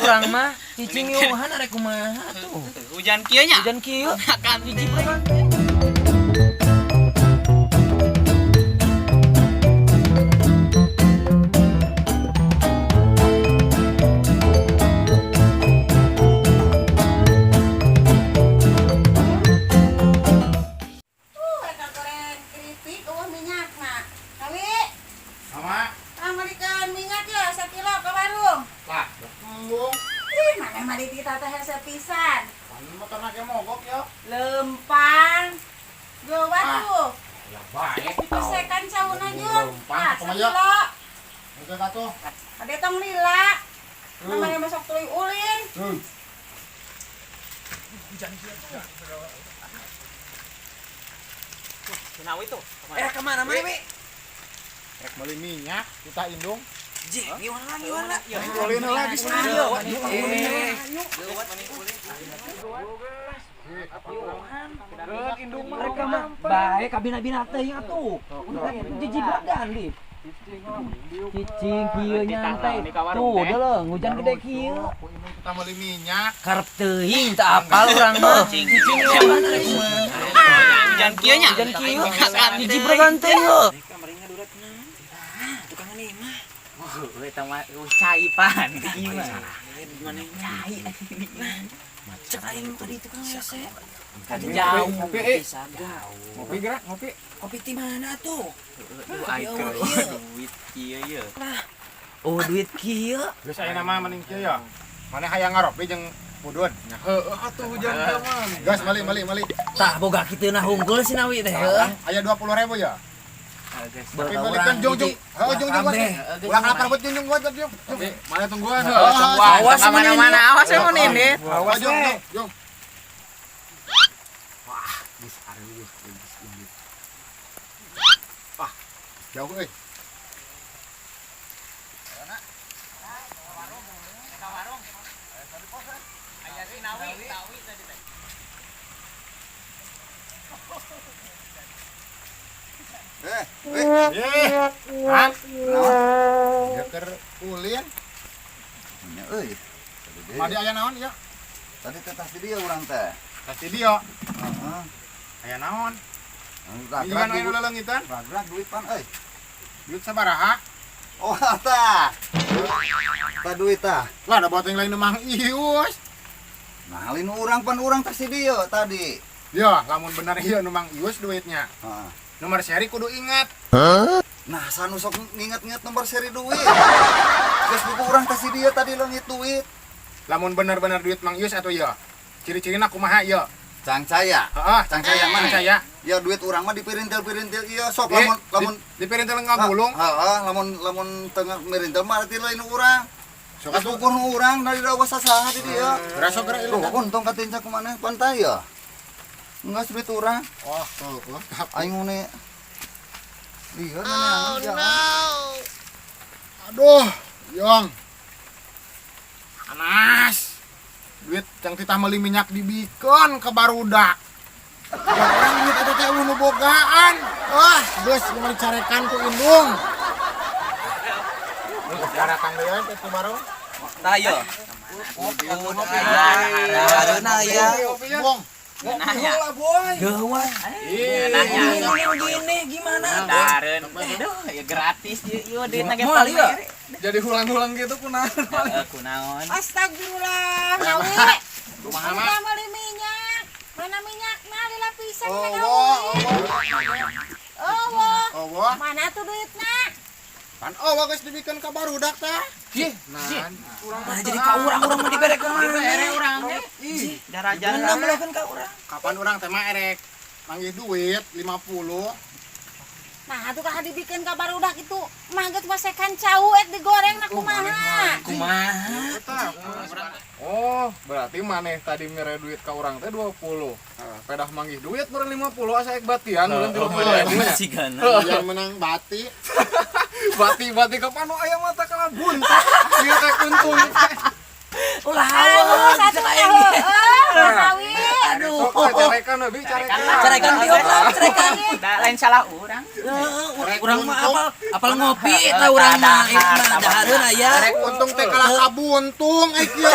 Urang mah cicing ngiuhan arek kumaha tuh. Hujan kieu nya. Hujan kieu. Akan Hiji preman. Eta goreng keripik eueuh minyakna. Nawi, Sama. ah meulikeun minyak ya sakilo ke warung. Lah, embung. Ih, mana mah di kita teh hese pisan. Pan motor make mogok ya. Lempang. Geuwat tuh. Ya baik. Pesekan cauna jun. Lempang, Ah, kumaha ya? sakilo. Oke katuh. Ade tong lila. Namanya masuk tuluy ulin. Tuh. Nawi tuh. Eh kemana mana we? Rek meuli minyak kita indung. Jih, ngiwan lah, ngiwan lah. Ulin heula geus Ayo, mereka mah bae kabina-bina teh yang atuh. Jijibagan di. Cicing kieu nyantai. Tuh, deuleu hujan gede kieu. Kita meuli minyak. Karep teuing teu apal urang mah. Cicing ngiuhan arek kumaha. Hujan kieu nya. Hujan kieu. Akan Hiji preman teh yeuh. Wah, eta mah cai pan. Ieu mah. Mana cai. Cek aing tadi tukang hese. Jauh. Ngopi, eh. Bisa jauh. Ngopi gerak, ngopi. Kopi ti mana tuh? Aing Kopi keur duit kieu ye. Oh, duit kieu. Geus aya nama mending kieu ya. Maneh hayang ngaropi jeung pudun. Heeh atuh hujan kieu mah. Gas meuli meuli meuli. Tah boga kitu nah unggul si Nawi teh heuh. Aya 20.000 ya. Tapi Bawa balikan urang jung jung. hiji. Heuh jung jung. Kabeh. Ulah kalapar buat jung jung buat jung. Mana tungguan Heuh, heuh. Awas Mana-mana awas ya mun ini. Awas jung jung jung. Wah, geus areuh geus indit. Wah, jauh euy. Aya si Nawi, Nawi tadi teh. Eh, Eh, Han. Ya keur ulin. nya euy. Madi aya naon ya? Tadi teh tas di dieu urang teh. Tas di dieu. Heeh. Aya naon? Ragrak Ieu anu duit, lelengitan. ragrak duit pan euy. Duit sabaraha? Oh, tah. Tah duit tah. Lah da buat yang lain mah Ius. Nah, lain urang pan urang tas di dieu tadi. Ya, lamun bener ieu nu Mang Ius duitnya. Heeh. Nomor seri kudu ingat. Nah, sanu sok nginget-nginget nomor seri duit. Geus buku urang tas di dieu tadi leungit duit. Lamun bener-bener duit Mang Ius atau ya? Ciri-cirina kumaha ieu? Cangcaya. Heeh, Cangcaya mana? Cangcaya. Ya duit urang mah dipirintil-pirintil ieu sok Di, lamun lamun di, dipirintil ngagulung. Heeh, lamun lamun tengah mirintil mah arti lain urang. Sok Geus atuh. buku nu urang dari dawa sasaha di dieu. Geura sok geura Tuh, untung katinca kumaneh pantai ya. Enggak duit urang. Oh, heuh. Aing ngune. Lieur oh, no. Aduh, Yong. Panas. Duit yang titah meuli minyak dibikeun ke barudak. Ya orang duit eta teh eueuh nu bogaan. Wah, geus kumaha dicarekan ku indung. Daratang deui teh ku baru. Tah yo. Areuna ya. Bong. Nanya. Gawat. Nanya. Gini gimana? Dareun. Aduh, ya gratis ieu ieu duitna ge. Moal ieu. Jadi hulang-hulang gitu kunaon. Heeh, kunaon. Astagfirullah, Nawi. Kumaha mah? Kita meuli minyak. Mana minyakna lila pisan Oh, kana oh, Oh, oh, mana tuh duitna? Pan oh geus dibikeun ka barudak tah. Ih, nah. Nah, jadi ka urang urang mah dibere ka mana? Dibere urang ge. Ih, Daraja. Bener melehkeun ka urang. kapan urang teh mah erek manggih duit 50. Nah, atuh kah dibikeun ka barudak itu mah geus masekan cau ek digoreng na kumaha. Kumaha? Oh, berarti maneh tadi mere duit ka urang teh 20. Pedah manggih duit meureun 50 asa ek batian meureun 30 ribu nya. Sigana. Yang menang bati. Bati-bati kapan nu aya mata kalah buntak. Ieu teh untung. Ulah Aduh, hawa satu cek aing. heeh, Nawi. Aduh. Sok we carekan we bi carekan. Carekan bihok lah, carekan. Da Lain salah urang. Heeh, urang mah apal apal ngopi eta urang mah ieu mah dahareun aya. Rek untung teh kalah kabuntung eh kieu.